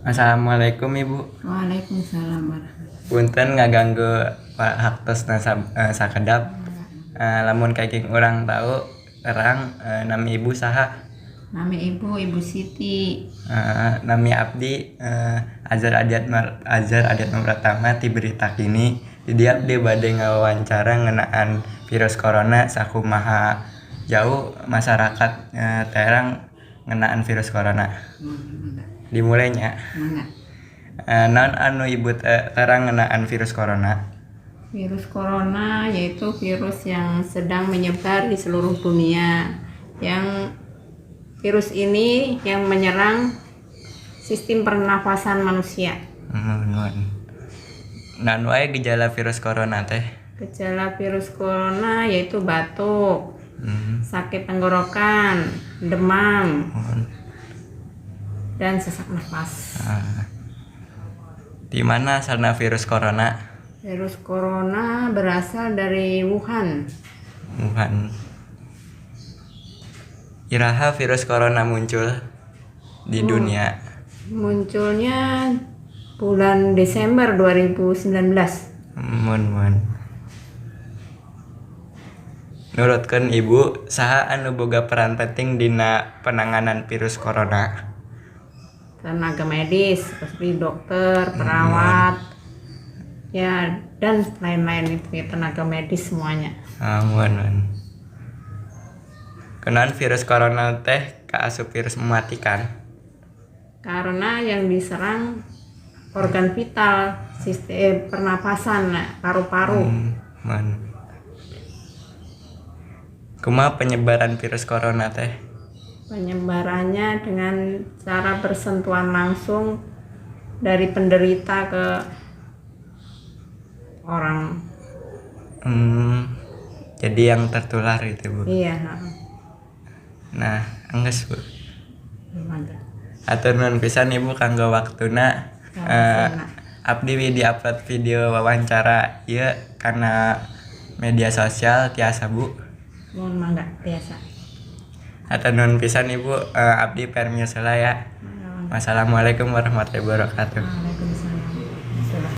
Assalamualaikum, Ibu. Waalaikumsalam warahmatullahi. Punten ngaganggu waktosna sakedap. Lamun kenging urang tahu terang, nami Ibu saha? Nami Ibu, Ibu Siti. Nami abdi Azhar Adiatma, Azhar Adiatma Pratama ti Berita Kini. Di dieu abdi bade ngawawancara ngeunaan virus corona, sakumaha jauh masyarakat terang ngeunaan virus corona. Dimulai nya. Mangga. Naon anu Ibu terang ngeunaan virus corona? Virus corona yaitu virus yang sedang menyebar di seluruh dunia. Yang virus ini yang menyerang sistem pernafasan manusia. Nuhun. Naon wae gejala virus corona teh? Gejala virus corona yaitu batuk, sakit tenggorokan, demam, dan sesak nafas. Ah. Di mana asalna virus corona? Virus corona berasal dari Wuhan. Wuhan. Iraha virus corona muncul di dunia? Munculnya bulan Desember 2019. Mun mun. Nurutkeun Ibu, saha anu boga peran penting dina penanganan virus corona? Tenaga medis seperti dokter, perawat, ya, dan lain-lain itu ya, tenaga medis semuanya. Ah, mun mun. Kunaon virus corona teh kaasup virus mematikan? Karena yang diserang organ vital, sistem pernapasan, paru-paru. Mun. Kumaha penyebaran virus corona teh? Penyebarannya dengan cara bersentuhan langsung dari penderita ke orang. Jadi yang tertular itu, Bu? Iya. Nah, enggeus, Bu. Mangga. Hatur nuhun pisan, Ibu, kanggo waktuna. Sama-sama. Abdi di upload video wawancara ieu kana media sosial tiasa, Bu? Mohon mangga, biasa. Hatur nuhun pisan, Ibu. Abdi permios heula ya. Mangga, mangga. Wassalamualaikum warahmatullahi wabarakatuh. Waalaikumsalam.